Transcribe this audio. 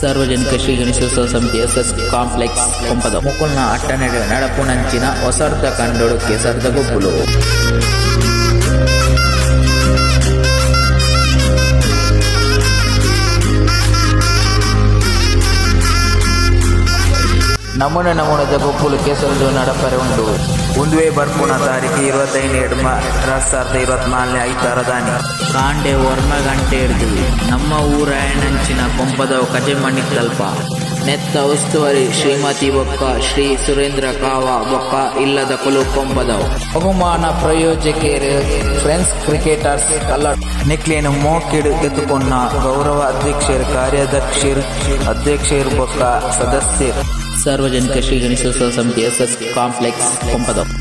ಸಾರ್ವಜನಿಕ ಶ್ರೀ ಗಣೇಶೋತ್ಸವ ಸಮಿತಿ S S complex ಕೊಂಪದ ಮೊಕುಲ್ನ ಅಟ್ಟಣೆಡ್ ನಡಪುನಂಚಿನ ಒಸರ್ದ ಕಂಡೊಡು ಕೆಸರ್ದ ಗೊಬ್ಬುಲು. ನಮೂನೆ ನಮೂನೆದ ಗೊಬ್ಬುಲು ಕೆಸರ್ಡ್ ನಡಪರೆ ಉಂಡು. ಉಂದುವೇ ಬರ್ಪುನ ತಾರೀಖ್ 25 ಎಡ್ಮ 2024 ಐತಾರದಾನಿ. ಕಾಂಡೆ ಒರ್ಂಬ ಗಂಟೆರ್ದ್ ನಮ್ಮ ಊರಾಯನಂಚಿನ ಕೊಂಪದ ಕಜೆಮಣಿತ್ತಲ್ಪ ನೆತ್ತ ಉಸ್ತುವಾರಿ ಶ್ರೀಮತಿ ಬೊಕ್ಕ ಶ್ರೀ ಸುರೇಂದ್ರ ಕಾವ ಬೊಕ್ಕ ಇಲ್ಲದಕುಲು ಕೊಂಪದವು. ಬಹುಮಾನ ಪ್ರಾಯೋಜಕೆರ್ ಫ್ರೆಂಡ್ಸ್ ಕ್ರಿಕೆಟರ್ಸ್ ಕಲ್ಲಡ್ಕ. ನಿಕ್ಲೆನ್ ಮೋಕೆಡ್ ಎದ್ಕೊನ್ನ ಗೌರವ ಅಧ್ಯಕ್ಷೆರ್, ಕಾರ್ಯಾಧ್ಯಕ್ಷೆರ್, ಅಧ್ಯಕ್ಷೆರ್ ಬೊಕ್ಕ ಸದಸ್ಯೆರ್. ಸಾರ್ವಜನಿಕ ಶ್ರೀ ಗಣೇಶೋತ್ಸವ ಸಮಿತಿ ಎಸ್ ಎಸ್ ಕಾಂಪ್ಲೆಕ್ಸ್ ಕೊಂಪದವು.